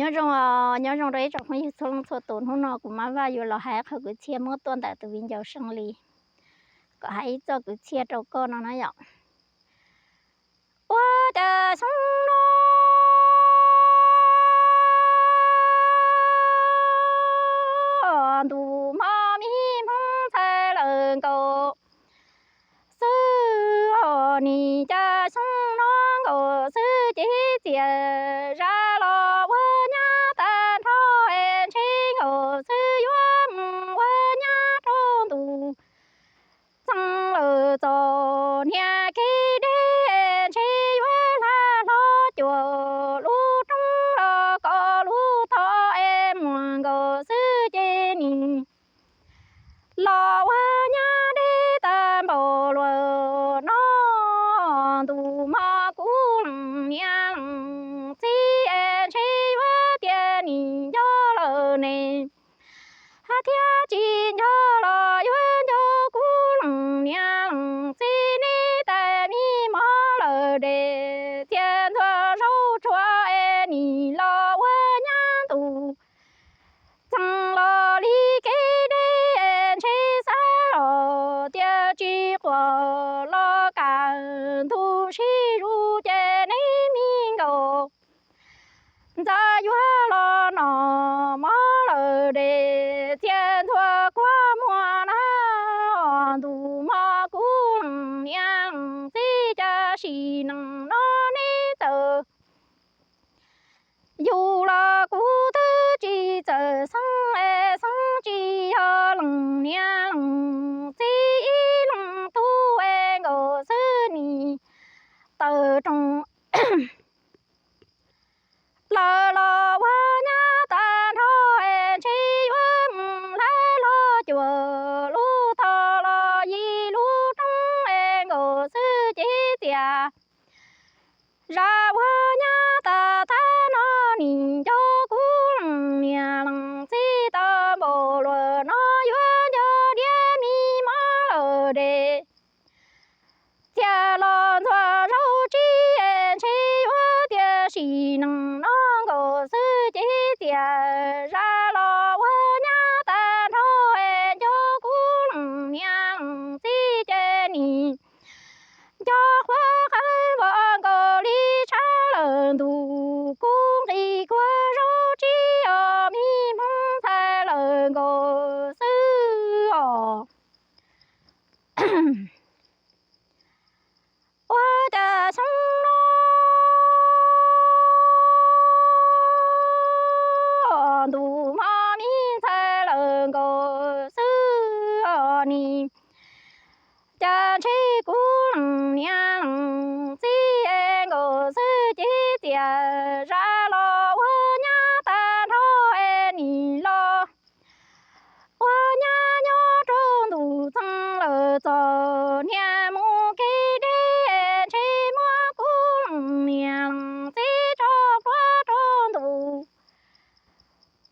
Nyob zoo, nyob zoo rau ib tsoom phooj ywg txhua leej txhua tus, hnub no kuv Mab Vaj yuav los hais qhov kwv txhiaj muab tuaj ntawm tus viv ncaus Seej Lis, kom hais ib txoj kwv txhiaj rau koj no na yom. Ua cas xyoo no ntuj hmo me Hmoob ntxhais lawm nkaus xwb os, nim cas xyoo no nkaus xwb ces txias zaj los ua nyab tag nrho es ntshe nkaus xwb yuav mus ua nyab rau ntu txeeg lawm txom hnia kev deb, ntshe yuav hla hlo cuam lub roob los kom lub thoj es muaj nkaus xwb ces nim los ua nyab deb tag npaum luaj no. Ntuj hmo kuv leej niam leej txiv es ntshe yuav tias nim nco lawm ne, hab thiab tsis nco los yuav nco kuv leej niam leej txiv neb tais me mob lawm dej txias ntxuav zaub tsuag es nim los ua nyab ntu txeeg los li kev deb es ntshe xav los tias tsis quaj los kam ntu sib zuj ces neb me nkaus ntxawm yuav los noj mob lawm dej txias ntxuav kua muag na. Ntuj hmo kuv leej niam leej txiv, cas sim neej no neb txawm yug los kuv twb tsis txawj xeeb es xeeb tsis yog leej niam leej txiv ib leeg tub es nkaus xwb nim tawm rooj plaws los ua nyab tag nrho es ntshe yuav mus hla hlo cuam lub thoj los yim lub roob es nkaus xwb ces txias zaj ua nyab tag tag no nim nco kuv leej niam leej txiv tag npaum luaj no yuav nco diab me mob lawm dej txias los ntxuav zaub tsib es ntshe yuav tias sim neej no nkaus xwb ces txias zaj los ua nyab tag nrho es nco kuv leej niam leej txiv ces nim nco qhuav qeeb npog nkaus li tshab lawm ntuj, kuv nqis kuag zaub tsib os me Hmoob ntxhais lawm nkaus xwb os. Ua cas xyoo no ntuj hmo me ntxhais lawm nkaus xwb os, nim cas ntshe kuv leej niam leej txiv es nkaus xwb ces txias zaj los ua nyab tag nrho es nim los ua nyab nyob rau ntu txeeg lawm txom hnia mus kev deb es ntshe muab kuv leej niam leej txiv tso plhuav rau ntu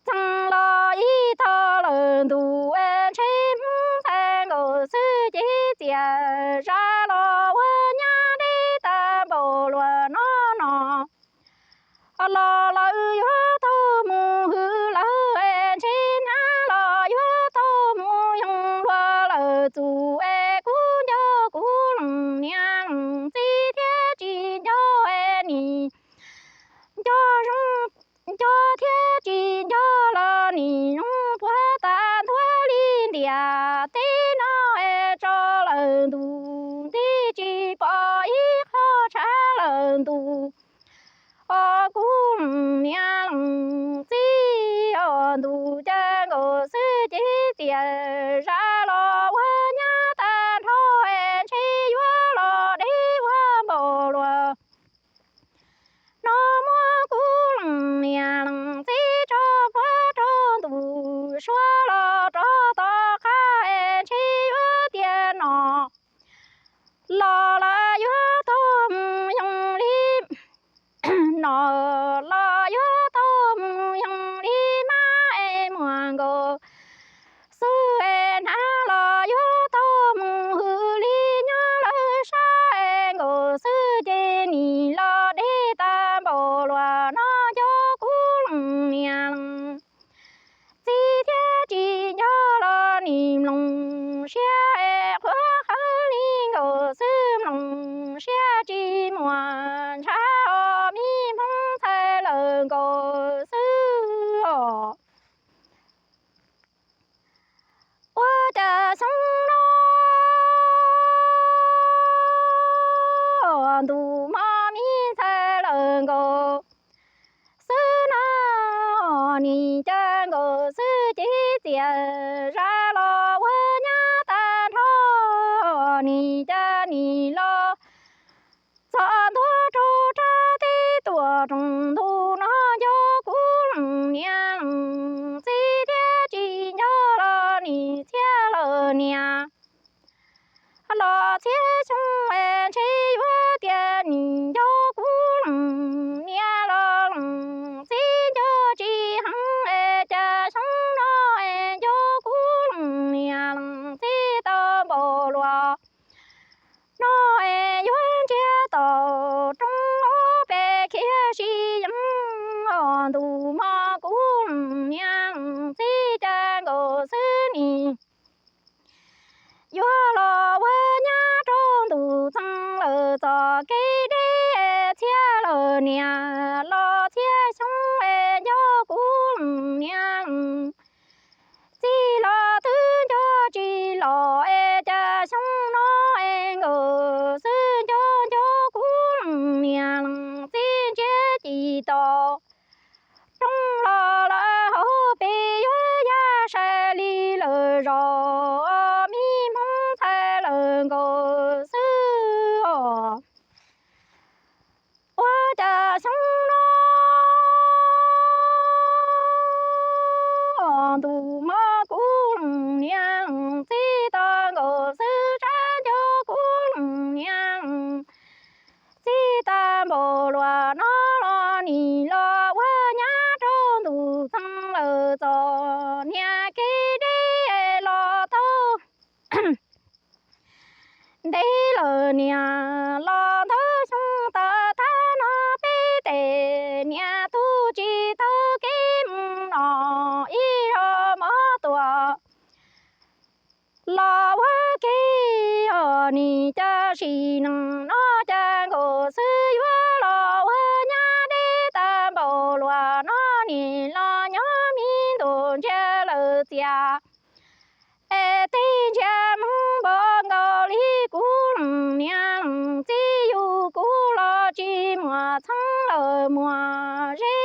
txeeg los ib tog lawm ntuj es ntshe Hmoob ntxhais nkaus xwb ces txias zaj los ua nyab deb tag npaum luaj no no. Los lawm yuav tau mus hwm lawv es ntshe hnab los yuav tau mus yoog luag lawm txuj es kuv nco kuv leej niam leej txiv thiab tsis nco es nim nco zoo nco thiab tsis nco los nim zoo puag tas ntuag li ntiaj teb no es tso lawm ntuj nti tsis pom ib qho tshav lawm ntuj os kuv leej muag ntshav os, me Hmoob ntxhais lawm nkaus xwb os. Ua cas xyoo no ntuj hmo me ntxhais lawm nkaus xwb na, nim cas nkaus xwb ces txias zaj los ua nyab tag nrho, nim cas nim los txog ntua rau rab teb tuam rooj ntuj no, nco kuv leej niam leej txiv thiab tsis nco los nim txhiaj lawm niam. Los txhiab xyoo es ntshe yuav tias nim nco kuv leej niam los leej txiv nco tsis heev es cas xyoo no es nco kuv leej niam leej txiv tau npaum luaj no es yuav ntsiag to roob ob peb khiav sib yees os, ntuj hmo kuv leej niam leej txiv cas nkaus xwb nim yuav los ua nyab rau ntuj txeev lawm txoj kev deb txhiaj lawm niam, los txhiab xyoo es nco kuv leej niam leej txiv los twb nco tsis los es cas xyoo no es nkaus xwb nco nco kuv leej niam leej txiv ntsiag ci to roob los lawm hauv pes yuav ya sai li lawm zos, me Hmoob ntxhais lawm nkaus xwb os. Ua cas xyoo no ntuj hmo kuv leej niam leej txiv tau nkaus xwb, tsam nco kuv leej niam leej txiv tau npaum luaj no los nim los ua nyab rau ntuj txeev lawm txoj niag kev deb los tau ntev lawm niam, los ntau xyoo tag tag no peb tej niam tub tsis tau kev mus no ib zaug mov tuaj los ua ke os, nim cas sim neej no cas nkaus xwb yuav los ua nyab deb tag npaum luaj no, nim los nyob me ntuj ntsia lawm txias es tej ntsia Hmoob npaum nkaus li kuv leej niam leej txiv, yug kuv los tsis muaj txheeb lawm muaj ze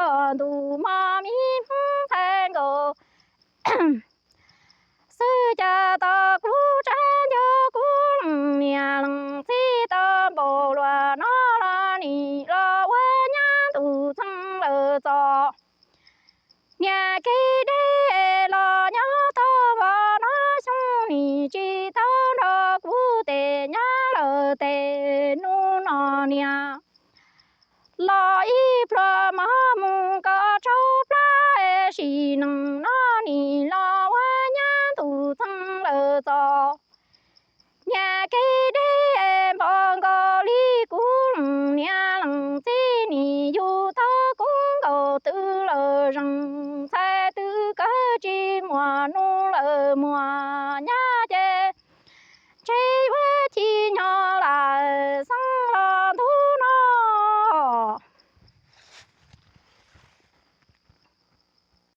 os, ntuj hmo me Hmoob ntxhais nkaus xwb cas tau kuv tsam nco kuv leej niam leej txiv tau npaum luaj no los nim los ua nyab ntuj txeev lawm txoj niag kev deb los nyob tau vos no, xyoo nim tsis tau nrog kuv tej nyab lawm tej nus no niam, los ib pluag mov mus kom tsau plab es sim neej no nim los ua nyab ntuj txeev lawm txoj